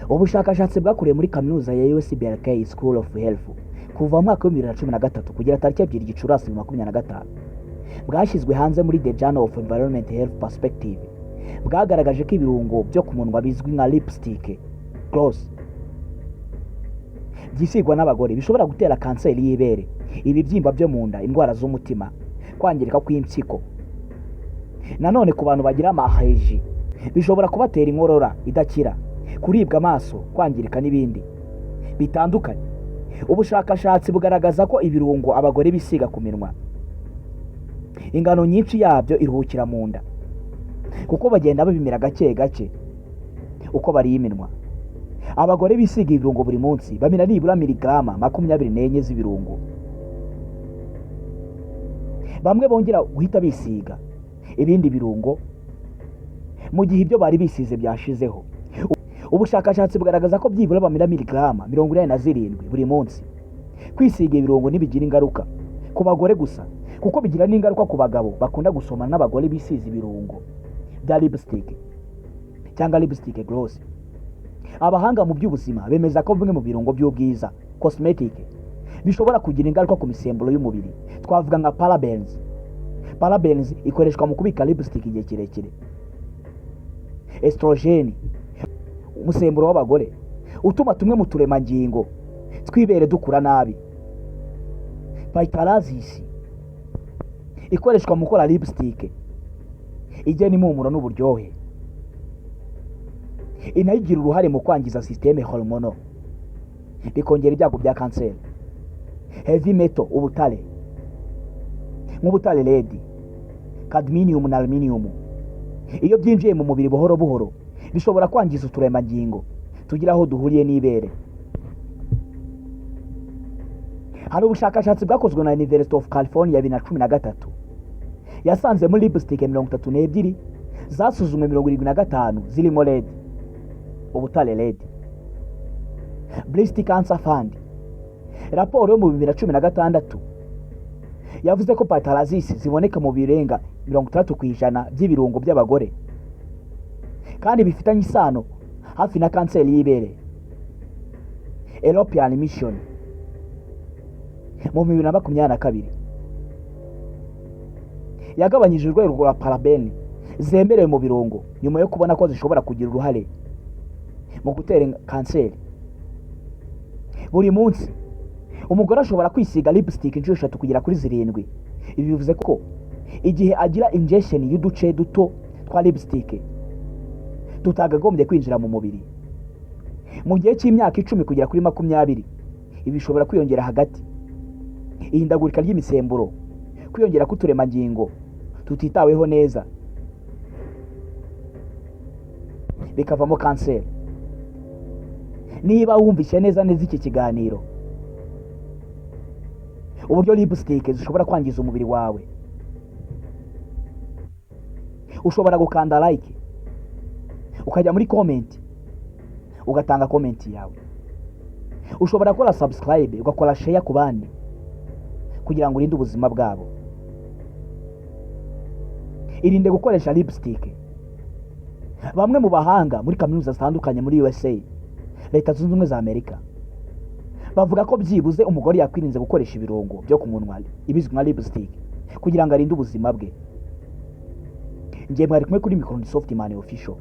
Ubushakashatsi bwakorewe muri kaminuza ya UC Berkeley School of Health kuva mu mwaka wa 2013 kugera tariki 2 Gicurasi 2025, bwashyizwe hanze muri The Journal of Environment Health Perspective, bwagaragaje ko ibirungo byo ku munwa bizwi nka lipstick gloss byisigwa n'abagore bishobora gutera kanseri y'ibere, ibibyimba byo mu nda, indwara z'umutima, kwangirika kw'impyiko. Nanone ku bantu bagira amaheji, bishobora kubatera inkorora idakira, kuribwa amaso, kwangirika n'ibindi bitandukanye. Ubushakashatsi bugaragaza ko ibirungo abagore bisiga ku minwa, ingano nyinshi yabyo iruhukira mu nda, kuko bagenda babimira gake gake uko bariye iminwa. Abagore bisiga ibirungo buri munsi bamira nibura miligarama 24 z'ibirungo. Bamwe bongera guhita bisiga ibindi birungo mu gihe ibyo bari bisize byashizeho. Ubushakashatsi bugaragaza ko byibura bamira miligarama 87 buri munsi. Kwisiga ibirungo ntibigira ingaruka ku bagore gusa, kuko bigira n'ingaruka ku bagabo bakunda gusomana n'abagore bisize ibirungo bya lipstick cyangwa lipstick gloss. Abahanga mu by'ubuzima bemeza ko bimwe mu birungo by'ubwiza, cosmetic, bishobora kugira ingaruka ku misemburo y'umubiri. Twavuga nka parabens. Parabens ikoreshwa mu kubika lipstick igihe kirekire. Estrogen, umusemburo w'abagore, utuma tumwe mu turemangingo tw'ibere dukura nabi. Phthalates ikoreshwa mu gukora lipstick igena impumuro n'uburyohe, inayigira uruhare mu kwangiza système hormonal, bikongera ibyago bya kanseri. Heavy metal, ubutare nk'ubutare lead, cadmium na aluminium, iyo byinjiye mu mubiri buhoro buhoro bishobora kwangiza uturemangingo tugira aho duhuriye n'ibere. Hari ubushakashatsi bwakozwe na University of California 2013, yasanze muri lipstick 32 zasuzumwe, 75 zirimo lead, ubutare lead. Breast Cancer Fund, raporo yo mu 2016 yavuze ko phthalates ziboneka mu birenga 60% by'ibirungo by'abagore kandi bifitanye isano hafi na kanseri y'ibere. European Mission mu 2022 yagabanyije urwego rwa paraben zemerewe mu birungo nyuma yo kubona ko zishobora kugira uruhare mu gutera kanseri. Buri munsi umugore ashobora kwisiga lipstick inshuro eshatu kugera kuri zirindwi. Ibi bivuze ko igihe agira ingestion y'uduce duto twa lipstick tutagagombye kwinjira mu mubiri mu gihe cy'imyaka 10 kugera kuri 20, ibi bishobora kwiyongera hagati ihindagurika ry'imisemburo, kwiyongera k'uturemangingo tutitaweho neza, bikavamo kanseri. Niba wumvise neza neza iki kiganiro, uburyo lipstick zishobora kwangiza umubiri wawe, ushobora gukanda like, ukajya muri comment ugatanga comment yawe. Ushobora gukora subscribe, ugakora share ku bandi kugira ngo urinde ubuzima bwabo. Irinde gukoresha lipstick. Bamwe mu bahanga muri kaminuza zitandukanye muri USA, Leta Zunze Ubumwe za Amerika, bavuga ko byibuze umugore yakwirinze gukoresha ibirungo byo ku munwa ibizwi nka lipstick kugira ngo arinde ubuzima bwe. Ngiye mwari kumwe kuri mikoro, Soft Man Official.